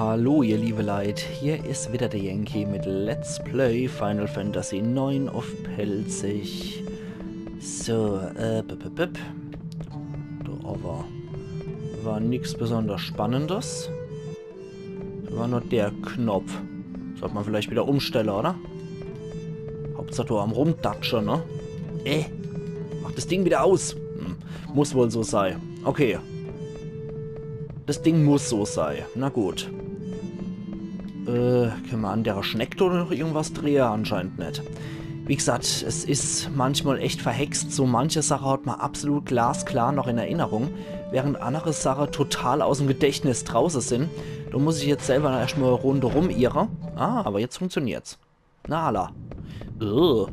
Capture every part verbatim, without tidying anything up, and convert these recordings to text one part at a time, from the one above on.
Hallo ihr liebe Leit, hier is wieder der Yankee mit Let's Play Final Fantasy neun uff Pälzisch. So, äh, bip, bip, bip. Do awwer war nix besonders Spannendes. Do war nur der Knopf. Sollt ma vielleicht wieder umstelle, oder? Hauptsach do am Rumdatsche, ne? Äh, mach das Ding wieder aus. Hm, muss wohl so sei. Okay. Das Ding muss so sei. Na gut. Äh, kenne ma an der Schneck do noch irgendwas drehe? Anscheinend net. Wie gesagt, es is manchmal echt verhext. So manche Sache hat ma absolut glasklar noch in Erinnerung, während andere Sache total aus'm Gedächtnis drauße sin. Do muss ich jetzt selber noch erscht mal e Runde rumirre. Ah, aber jetzt funktioniert's. Na alla. Ugh.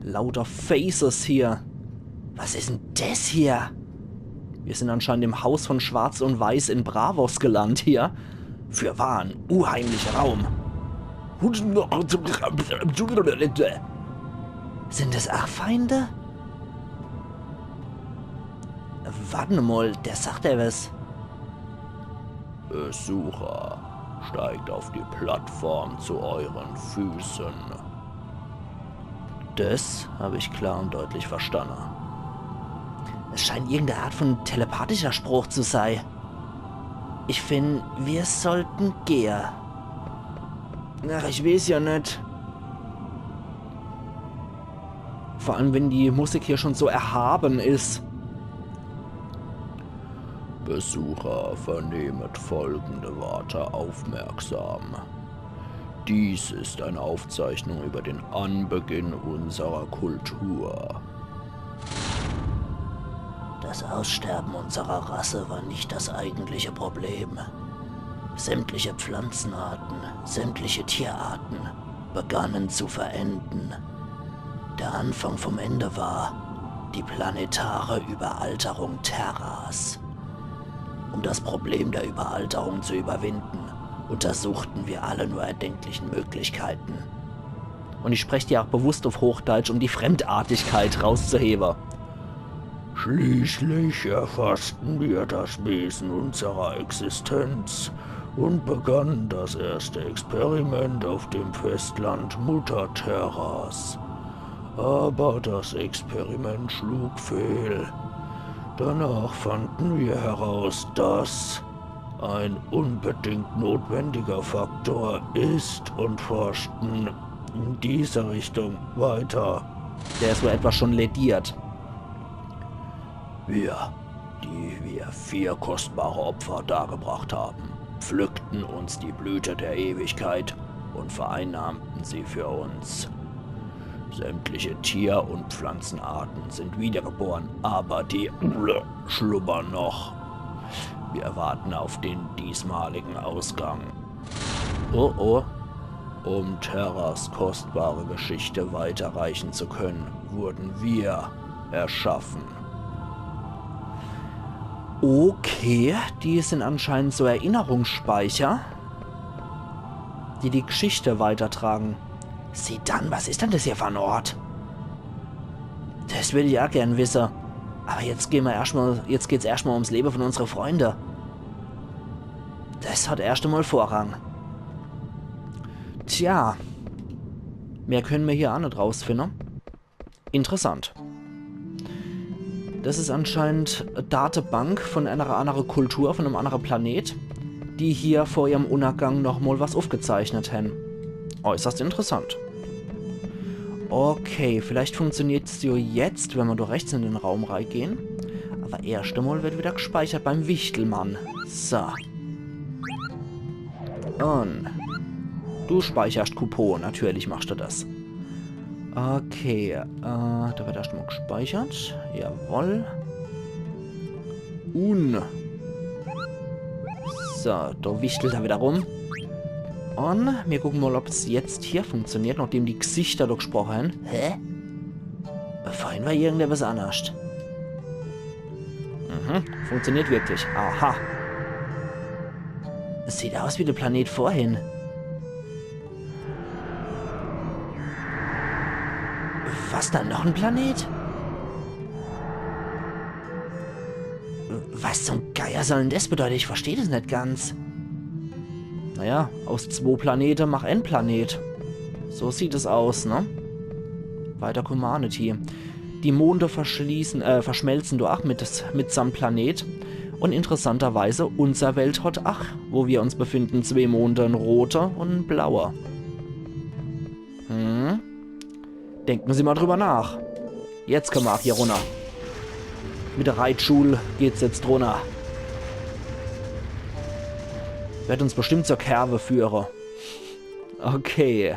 Lauter Faces hier. Was is denn das hier? Wir sind anscheinend im Haus von Schwarz und Weiß in Braavos gelandet hier. Fürwahr, unheimlicher Raum. Sind das auch Feinde? Warte mal, der sagt ja was. Besucher, steigt auf die Plattform zu euren Füßen. Das hab ich klar und deutlich verstanden. Es scheint irgendeine Art von telepathischer Spruch zu sein. Ich find, wir sollten gehen. Ach, ich weiß ja nicht. Vor allem, wenn die Musik hier schon so erhaben ist. Besucher, vernehmet folgende Worte aufmerksam. Dies ist eine Aufzeichnung über den Anbeginn unserer Kultur. Das Aussterben unserer Rasse war nicht das eigentliche Problem. Sämtliche Pflanzenarten, sämtliche Tierarten begannen zu verenden. Der Anfang vom Ende war die planetare Überalterung Terras. Um das Problem der Überalterung zu überwinden, untersuchten wir alle nur erdenklichen Möglichkeiten. Und ich spreche die auch bewusst auf Hochdeutsch, um die Fremdartigkeit rauszuheben. Schließlich erfassten wir das Wesen unserer Existenz und begannen das erste Experiment auf dem Festland Mutter Terras. Aber das Experiment schlug fehl. Danach fanden wir heraus, dass ein unbedingt notwendiger Faktor ist und forschten in dieser Richtung weiter. Der ist wohl etwas schon lädiert. Wir, die wir vier kostbare Opfer dargebracht haben, pflückten uns die Blüte der Ewigkeit und vereinnahmten sie für uns. Sämtliche Tier- und Pflanzenarten sind wiedergeboren, aber die schlummern noch. Wir warten auf den diesmaligen Ausgang. Oh oh. Um Terras kostbare Geschichte weiterreichen zu können, wurden wir erschaffen. Okay, die sind anscheinend so Erinnerungsspeicher, die die Geschichte weitertragen. Sieh dann, was ist denn das hier für ein Ort? Das will ich auch gern wissen. Aber jetzt gehen wir erstmal, jetzt geht's erstmal ums Leben von unsere Freunde. Das hat erst einmal Vorrang. Tja. Mehr können wir hier auch nicht rausfinden. Interessant. Das ist anscheinend Datebank von einer anderen Kultur, von einem anderen Planet, die hier vor ihrem Untergang nochmal was aufgezeichnet haben. Äußerst interessant. Okay, vielleicht funktioniert's ja jetzt, wenn wir da rechts in den Raum reingehen. Aber erst einmal wird wieder gespeichert beim Wichtelmann. So. Und du speicherst Coupon, natürlich machst du das. Okay, äh, da wird erst mal gespeichert. Jawoll. Un. So, da wichtelt er wieder rum. Und wir gucken mal, ob's jetzt hier funktioniert, nachdem die Gesichter da gesprochen haben. Hä? Vorhin war irgendetwas anders. Mhm, funktioniert wirklich. Aha. Es sieht aus wie der Planet vorhin. Was dann, noch ein Planet? Was zum Geier soll denn das bedeuten? Ich verstehe das nicht ganz. Naja, aus zwo Planete mach en Planet. So sieht es aus, ne? Weiter kumme mer aa net hie. Die Monde verschließen, äh, verschmelzen do ach mit, mitsamt Planet. Und interessanterweise, unser Welt hot ach, wo wir uns befinden, zwee Monde, en rote und en blaue. Hm. Denken Sie mal drüber nach. Jetzt könne mer ach hier runner. Mit der Reitschul geht's jetzt runner. Werd uns bestimmt zur Kerwe führe. Okay.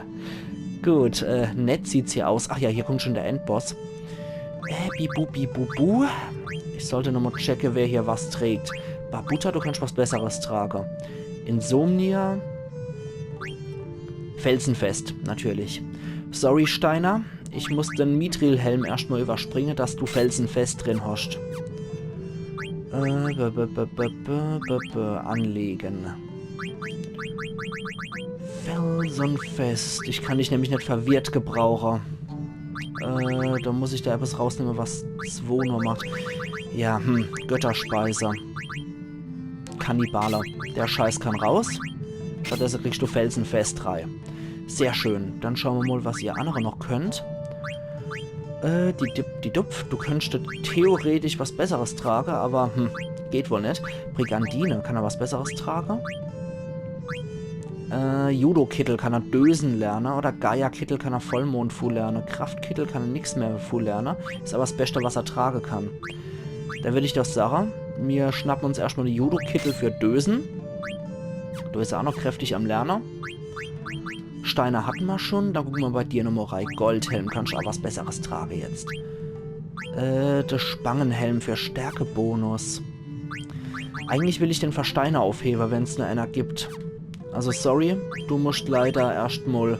Gut, äh, nett sieht's hier aus. Ach ja, hier kommt schon der Endboss. Äh, bibu, bibu, bu. Ich sollte nochmal checke, wer hier was trägt. Barbuta, du kannst was Besseres trage. Insomnia. Felsenfest, natürlich. Sorry, Steiner. Ich muss den Mithril-Helm erscht mal überspringe, dass du Felsenfest drin hast. Äh, b, b, b, anlegen. Felsenfest. Ich kann dich nämlich net verwirrt gebrauche. Äh, da muss ich da etwas rausnehme, was zwo nur macht. Ja, hm, Götterspeise. Kannibale. Der Scheiß kann raus. Stattdessen kriegst du Felsenfest drei. Sehr schön. Dann schaue mer mal, was ihr andere noch könnt. Äh, die Dip, die Dupf, du könntest theoretisch was Besseres trage, aber, hm, geht wohl net. Brigandine, kann er was Besseres trage? Äh, Judo-Kittel kann er Dösen lerne oder Gaia-Kittel kann er Vollmond-Fu lerne. Kraft-Kittel kann er nix mehr Fu lerne. Is aber 's Beste, was er trage kann. Da würd ich doch sage, mir schnappen uns erscht mal de Judo-Kittel für Dösen. Du bist ja auch noch kräftig am Lerne. Steiner hatten mer schon. Dann gucke mer bei dir nochmal rei. Goldhelm, kannst auch was Besseres trage jetzt. Äh, der Spangenhelm für Stärkebonus. Eigentlich will ich den für Steiner aufhebe, wenn's nur einer gibt. Also sorry, du musst leider erscht mal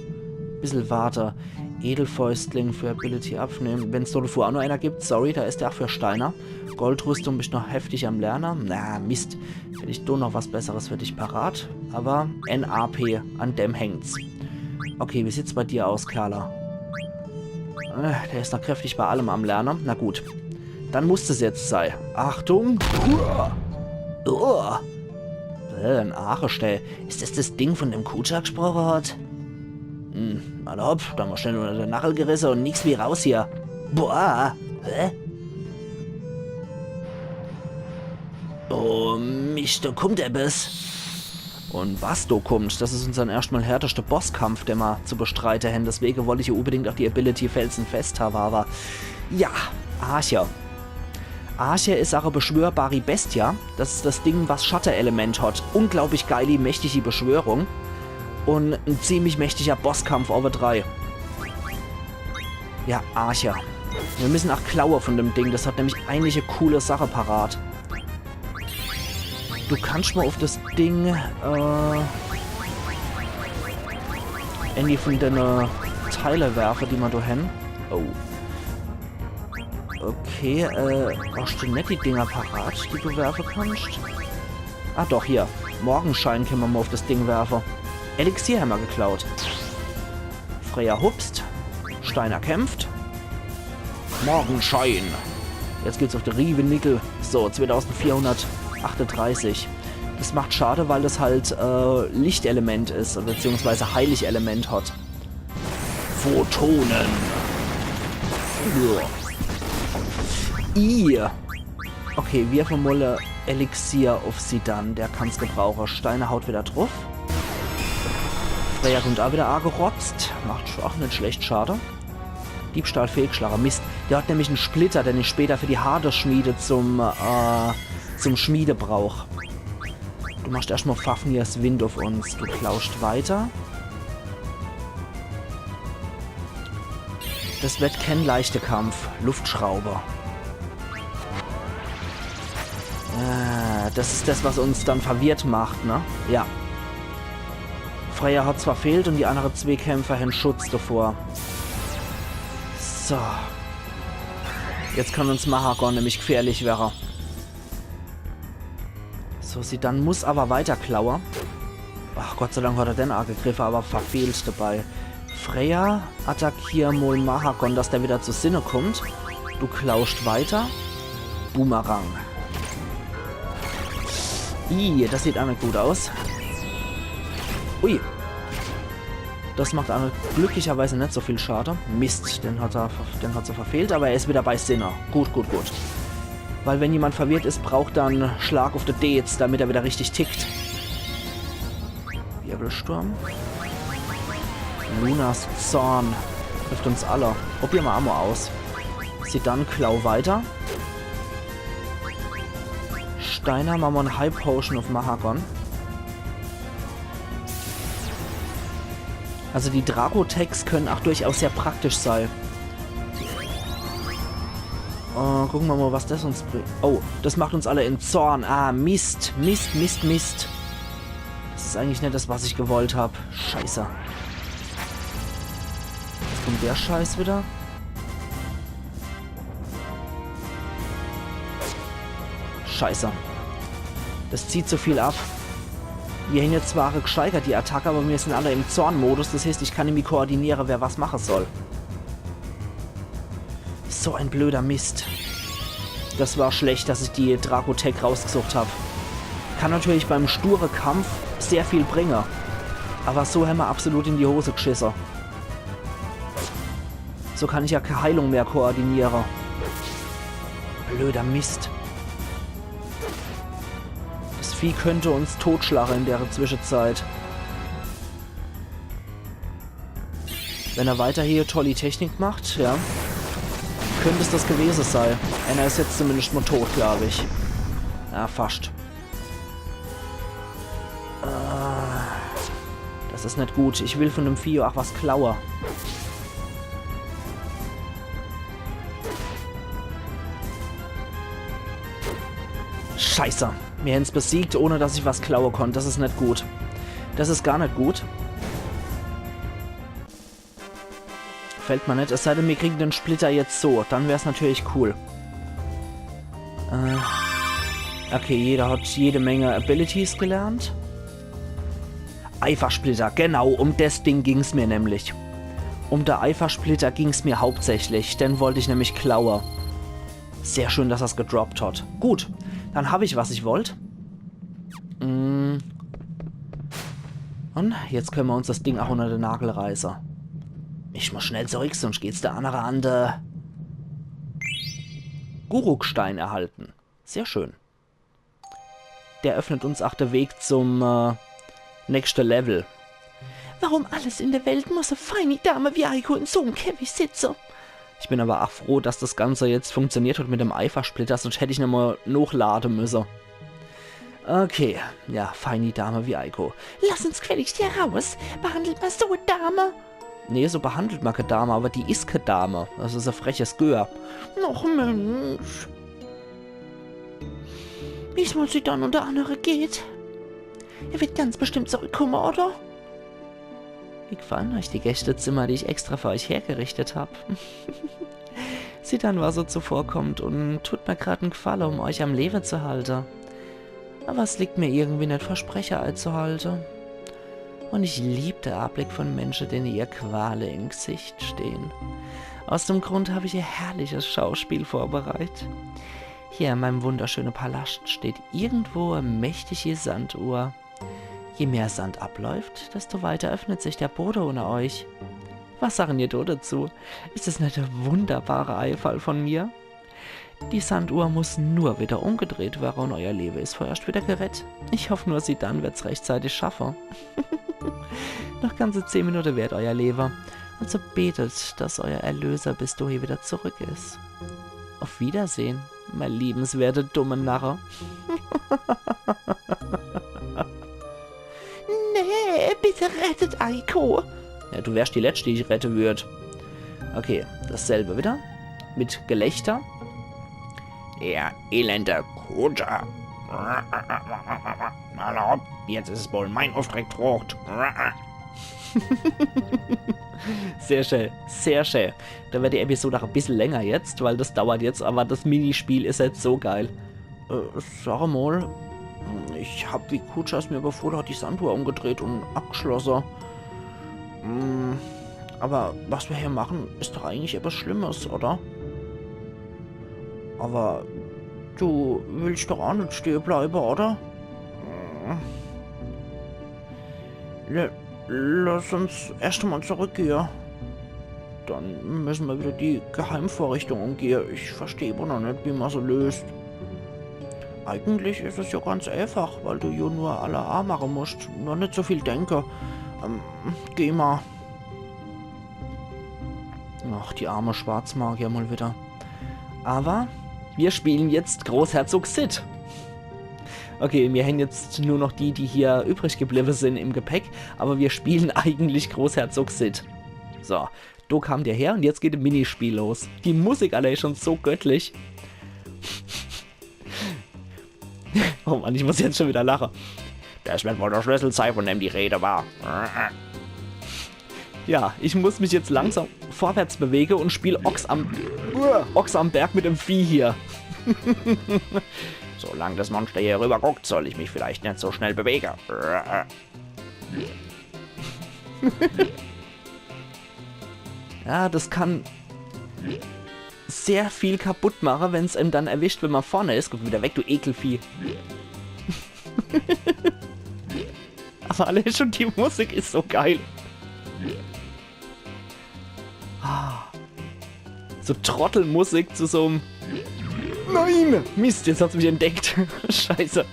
bissel warte. Edelfäustling für Ability abnehmen. Wenn's do dafür auch nur einer gibt, sorry, da is der auch für Steiner. Goldrüstung, bist noch heftig am Lerne. Na, Mist. Hätt ich do noch was Besseres für dich parat. Aber N A P, an dem hängt's. Okay, wie sieht's bei dir aus, Kerle? Äh, der is noch kräftig bei allem am Lerne. Na gut. Dann muss es jetzt sei. Achtung. Uah. Uah. Äh, en Aachestell. Is das das Ding, von dem Kuja gesproche hat? Hm, alla hopp, do hammer schnell unter de Nachel gerisse und nix wie raus hier. Boah. Hä? Oh Mist, do kummt ebbes. Und was do kummt, das is unsern erscht mal härteste Bosskampf, den mer zu bestreite hän. Deswege wollt ich hier unbedingt auch die Ability Felsenfest habe, aber ja, Arche. Arche is auch e beschwörbari Bestia. Das is das Ding, was Schatte-Element hat. Unglaublich geili, mächtig die Beschwörung. Und en ziemlich mächtiger Bosskampf Over drei. Ja, Arche. Wir müssen auch klaue von dem Ding. Das hat nämlich einige coole Sache parat. Du kannst mal auf das Ding, äh, irgendwie von dene Teile werfe, die mer do hän. Oh. Okay, äh, hast du net die Dinger parat, die du werfe kannst? Ah, doch, hier. Morgenschein könne mer mal auf das Ding werfe. Elixier hämmer geklaut. Freya hupst. Steiner kämpft. Morgenschein. Jetzt geht's auf de Riewenickel. So, zweitausendvierhundertachtundreißig. Das macht Schade, weil das halt, äh, Lichtelement is, beziehungsweise Heiligelement hat. Photonen. Ja. I. Okay, wirfe mol Elixier auf Zidane. Der kann's gebrauche. Steiner haut wieder druff. Freya kummt auch wieder agerotzt. Macht sch-, auch net schlecht Schade. Diebstahl fehlgeschlagen. Mist. Der hat nämlich en Splitter, den ich später für die Hades-Schmiede zum, äh, zum Schmiede brauch. Du machst erscht mal Fafnirs Wind auf uns. Du klauscht weiter. Das wird kein leichter Kampf. Luftschraube. Äh, das is das, was uns dann verwirrt macht, ne? Ja. Freya hat zwar fehlt und die andere zwee Kämpfer hän Schutz davor. So. Jetzt kann uns Mahagon nämlich gefährlich werre. So, Zidane muss aber weiter klaue. Ach, Gott sei Dank hat er den agegriffe, aber verfehlt dabei. Freya, attackier mol Mahagon, dass der wieder zu Sinne kummt. Du klauscht weiter. Boomerang. Ih, das sieht auch net gut aus. Ui. Das macht aber glücklicherweise net so viel Schade. Mist, den hat er, den hat er verfehlt, aber er is wieder bei Sinne. Gut, gut, gut. Weil wenn jemand verwirrt is, braucht er en Schlag uff de Deez, damit er wieder richtig tickt. Wirbelsturm. Lunas Zorn trifft uns alle. Probiere mer emol aus. Zidane, klau weiter. Steiner, mache mer en High Potion uff Mahagon. Also die Draco-Techs können auch durchaus sehr praktisch sei. Äh, gucke mer mol, was das uns bringt. Oh, das macht uns alle in Zorn. Ah, Mist, Mist, Mist, Mist. Das is eigentlich net das, was ich gewollt hab. Scheiße. Jetzt kommt der Scheiß wieder. Scheiße. Das zieht zu viel ab. Mir hän jetzt zwar gesteigert die Attacke, aber mir sin alle im Zornmodus. Das heißt, ich kann nimmi koordiniere, wer was mache soll. So ein blöder Mist. Das war schlecht, dass ich die Draco-Tech rausgesucht hab. Kann natürlich beim sture Kampf sehr viel bringe. Aber so hämmer absolut in die Hose gschisse. So kann ich ja kee Heilung mehr koordiniere. Blöder Mist. Das Vieh könnte uns totschlache in dere Zwischenzeit. Wenn er weiter hier tolli Technik macht, ja, könnt es das gewese sei. Einer is jetzt zumindest mol tot, glaub ich. Ja, fascht. Äh, das is net gut. Ich will von dem Vieh auch was klaue. Scheiße. Mir hän's besiegt, ohne dass ich was klaue konnt. Das is net gut. Das is gar net gut. Fällt mer net. Es sei denn, mir kriegen den Splitter jetzt so. Dann wär's natürlich cool. Äh, okay, jeder hat jede Menge Abilities gelernt. Eifersplitter, genau, um das Ding ging's mir nämlich. Um de Eifersplitter ging's mir hauptsächlich. Den wollt ich nämlich klaue. Sehr schön, dass er's gedroppt hat. Gut, dann hab ich, was ich wollt. Mm. Und jetzt könne mer uns das Ding auch unter de Nagel reiße. Ich muss schnell zurück, sonst geht's de annere an de Gurukstein erhalten. Sehr schön. Der öffnet uns auch de Weg zum, äh, nächste Level. Warum alles in der Welt muss e feini Dame wie Eiko in so'm Käfig sitze? Ich bin aber auch froh, dass das Ganze jetzt funktioniert hat mit dem Eifersplitter, sonst hätt ich nochmal nochlade müsse. Okay, ja, feini Dame wie Eiko. Lass uns gefälligst hier raus. Behandelt mer so e Dame. Nee, so behandelt mer kee Dame, aber die is kee Dame. Das is e freches Gör. Ach Mensch. Wie es wohl Zidane und der annere geht. Er wird ganz bestimmt zurückkomme, oder? Wie gefallen euch die Gästezimmer, die ich extra für euch hergerichtet hab? Zidane war so zuvorkommend und tut mir grad en Gefalle, um euch am Lewe zu halte. Aber es liegt mir irgendwie net, Verspreche einzuhalte. Und ich lieb de Anblick von Menschen, denen ihr Quale im Gesicht stehen. Aus dem Grund hab ich e herrliches Schauspiel vorbereit. Hier in meinem wunderschönen Palast steht irgendwo e mächtige Sanduhr. Je mehr Sand abläuft, desto weiter öffnet sich der Boden unter euch. Was sagen ihr do dazu? Ist es net e wunderbarer Einfall von mir? Die Sanduhr muss nur wieder umgedreht werden und euer Lewe is vorerst wieder gerett. Ich hoff nur, Zidane wird's rechtzeitig schaffe. Noch ganze zehn Minute währt euer Lewe. Also betet, dass euer Erlöser bis dohin wieder zurück is. Auf Wiedersehen, mein liebenswerte dumme Narre. Nee, bitte rettet Eiko. Ja, du wärst die Letschte, die ich rette würd. Okay, dasselbe wieder. Mit Gelächter. Der elende Kutscher. Alla hopp, jetzt is es wohl mein Auftrag, Trucht. Sehr schön, sehr schön. Da wird die Episode auch e bissel länger jetzt, weil das dauert jetzt, aber das Minispiel is jetzt so geil. Äh, sag mal, ich hab, wie Kutscher es mir befohlen hat, die Sanduhr umgedreht und abgeschlossen. Mm, aber was wir hier machen, is doch eigentlich etwas Schlimmes, oder? Aber du willst doch auch net stehen bleiben, oder? Mm. Le Lass uns erscht emol zurückgehe. Dann müsse mer wieder die Geheimvorrichtung umgehe. Ich versteh awwer noch net, wie mer se löst. Eigentlich is es jo ganz eifach, weil du jo nur alle A mache muscht. Nur net so viel denke. Ähm, geh mol. Ach, die arme Schwarzmagier mol wieder. Awwer mir spiele jetzt Großherzog Cid. Okay, mir hän jetzt nur noch die, die hier übrig gebliwwe sin im Gepäck, awwer mir spiele eigentlich Großherzog Cid. So, do kam der her un jetzt geht des Minispiel los. Die Musik allee is schun so göttlich. Oh Mann, ich muss jetzt schun wieder lache. Des werd wohl de Schlüssel sei, vun dem die Rede war. Ja, ich muss mich jetzt langsam vorwärts bewege un spiel Ochs am, Ochs am Berg mit dem Vieh hier. Solang des Monster hier rüwwer guckt, soll ich mich vielleicht net so schnell bewege. Ja, des kann sehr viel kaputt mache, wenn's em dann erwischt, wenn mer vorne is. Guck wieder weg, du Ekelvieh. Awwer allee schun die Musik is so geil. Ah. So Trottelmusik zu so'm... Nein! Mist, jetzt hat's mich entdeckt. Scheiße.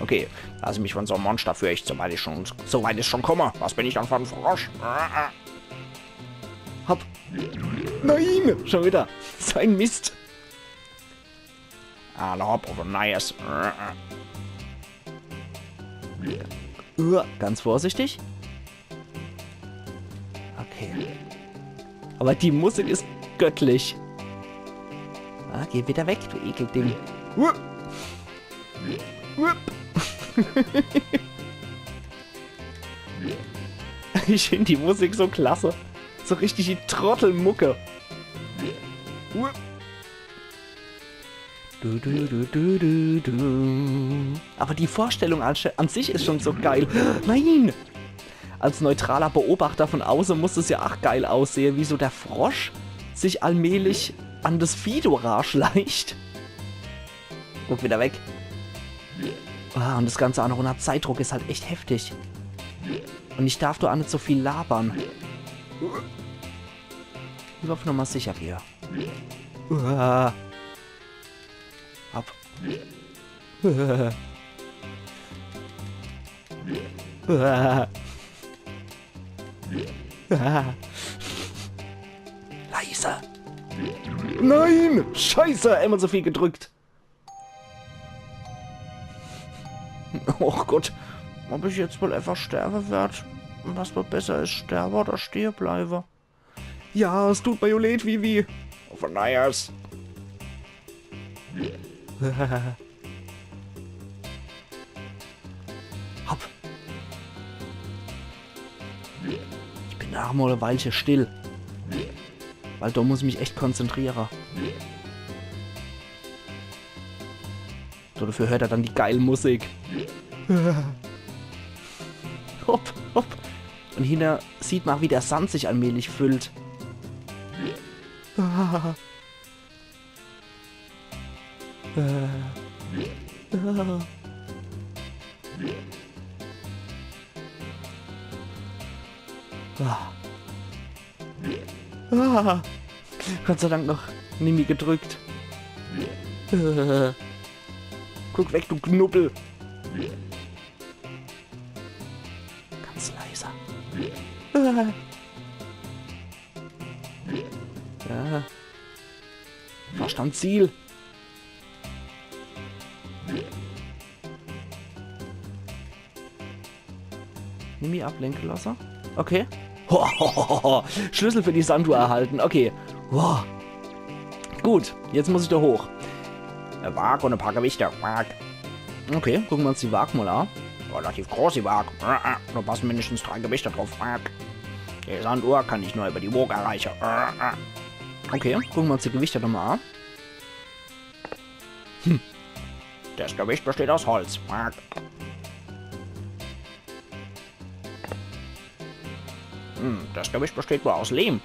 Okay, dass ich mich vun so'm Monster fürcht, so weit ich schun, so weit ich schun kumme. Was bin ich dann fer en Frosch? Hopp. Nein! Schun wieder. So en Mist. Alla hopp, uff en Neies. Uah, ganz vorsichtig. Okay. Awwer die Musik is göttlich. Ah, geh wieder weg, du Ekelding. Wupp. Wupp. Ich find die Musik so klasse. So richtig die Trottelmucke. Wupp. Du, du, du, du, du, du. Awwer die Vorstellung an, an sich is schun so geil. Nein! Als neutraler Beobachter vun auße muss es jo ach geil aussehe, wie so de Frosch sich allmählich an des Vieh do ranschleicht. Guck wieder weg. Ah, un des Ganze ach noch unner Zeitdruck is halt echt heftig. Un ich derf do ach net so viel labere. Liewer uff Nummer sicher gehe. Uah. Ab. Uah. Uah. Uah. Leise. Nein! Scheiße, emol so viel gedrückt. Och Gott. Ob ich jetzt wohl eifach sterwe werd? Was wohl besser is, sterwe oder stehe bleiwe? Ja, es tut mer jo leed, Vivi. Uff en Neies. Hopp. Ich bin ach mol e Weilche still. Weil do muss ich mich echt konzentriere. So, dafür hört er dann die geile Musik. Hopp, hopp. Un hinner sieht mer, wie de Sand sich allmählich füllt. Ah, Gott sei Dank noch nimmi gedrückt. Äh, guck weg, du Knubbel. Ganz leise. Äh. Ja. Fascht am Ziel. Nimmi ablenke losse. Okay. Ho, ho, ho, ho. Schlüssel für die Sanduhr erhalten. Okay. Wow. Gut, jetzt muss ich do hoch. E Waag un e paar Gewichter. Waag. Okay, gucke mer uns die Waag mol a. Relativ groß die Waag. Äh, äh, do passe mindestens drei Gewichter druff. Waag. Die Sanduhr kann ich nur über die Waag erreiche. Äh, äh. Okay, gucke mer uns die Gewichter nochmol a. Hm. Das Gewicht besteht aus Holz. Hm, das Gewicht besteht nur aus Lehm.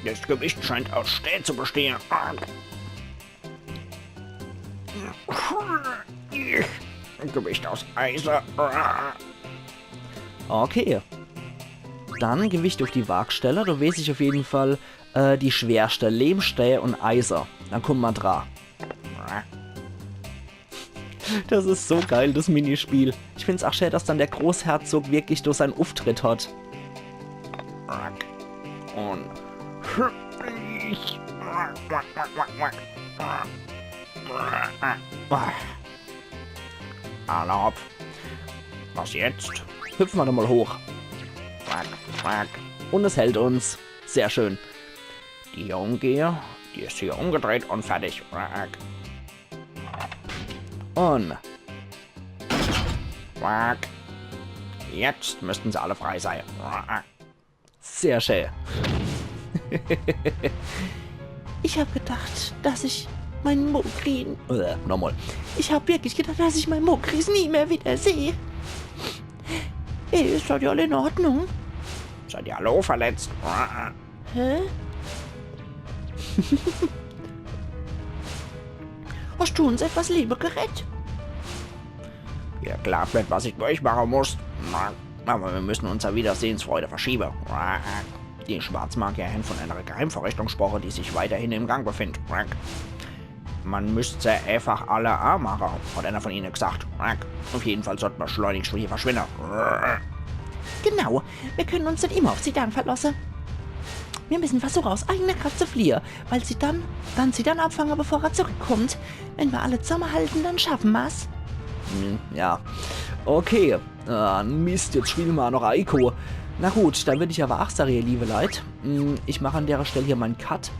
Das Gewicht scheint aus Stää zu bestehen. Gewicht aus Eise. Okay. Dann Gewicht uff die Waagstell. Do wees ich uff jeden Fall, äh, die schwerschte. Lehmstää un Eise. Dann kumme mer dra. Das is so geil, das Minispiel. Ich find's ach schää, dass dann der Großherzog wirklich do sein Ufftritt hat. Un Alla hopp. Was jetzt? Hüpfe mer doch mal hoch. Un es hält uns. Sehr schön. Die Umgehe, die is hier umgedreht un fertig. Un jetzt müssten se alle frei sei. Sehr schää. Ich hab gedacht, dass ich meinen Mokri... Äh, nochmal. Ich hab wirklich gedacht, dass ich meinen Mokris nie mehr wieder sehe. Ey, is das jo all in Ordnung? Seid ihr alle verletzt? Hä? Hast du uns etwas Lebe gerett? Ihr glaubt net, was ich durchmache muss. Aber wir müssen unser Wiedersehensfreude verschiebe. Die Schwarzmagier hänn von einer Geheimvorrichtung gesproche, die sich weiterhin im Gang befindet. Man müsst se einfach alle amache, hat einer von ihnen gesagt. Uff jeden Fall sollt mer schleunigst von hier verschwinde. Genau, wir können uns dann immer auf Zidane verlasse. Wir müssen versuche, aus eigener Kraft zu fliehe, weil Zidane, dann Zidane abfange, bevor er zurückkommt. Wenn wir alle zusammenhalten, dann schaffen wir's. Hm, ja. Okay. Ah, Mist, jetzt spiele mer noch Eiko. Na gut, dann würd ich aber ach sage, ihr liebe Leit, hm, ich mach an dere Stell hier mein Cut.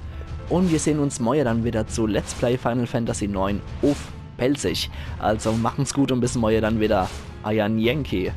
Un wir sehn uns morje dann wieder zu Let's Play Final Fantasy neun uff Pälzisch. Also machen's gut un bis morje dann wieder. Eier Yankee.